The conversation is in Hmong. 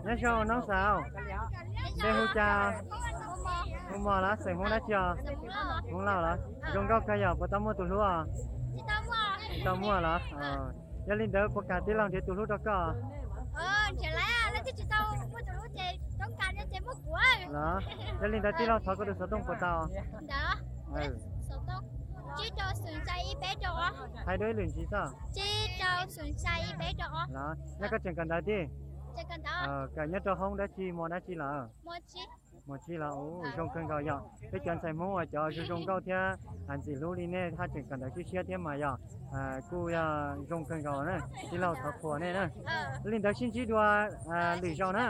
Nyob zoo noob xav, npe hu cas? Hu Mos los xeem Hmoob dab tsi os? Hmoob Lauj los? Zoo nkauj kawg yog puas tau muaj tus hlub os? Tsis tau muaj los? Yog li ntawd puas kam tij laug nrhiav tus hlub rau koj? Los, yog li ntawd tij laug thov koj tus xov tooj puas tau? Hais dua ib lwm ntxiv txog. Los, yog koj tseem kawm ntawv tij? Kawm nyob rau hoob dab tsi mos dab tsi lawm? Mos tsis los? Zoo kawg nkaus yog peb cov ntxhais Hmoob uas cov zoo zoo nkauj thiab ntxim hlub li nej haj tseem kawm ntawv siab siab thiab mas yog kuj yog zoo kawg nkaus na. Tij laug thov qhuas nej na. Li ntawd sib ntsib dua lwm zaus na.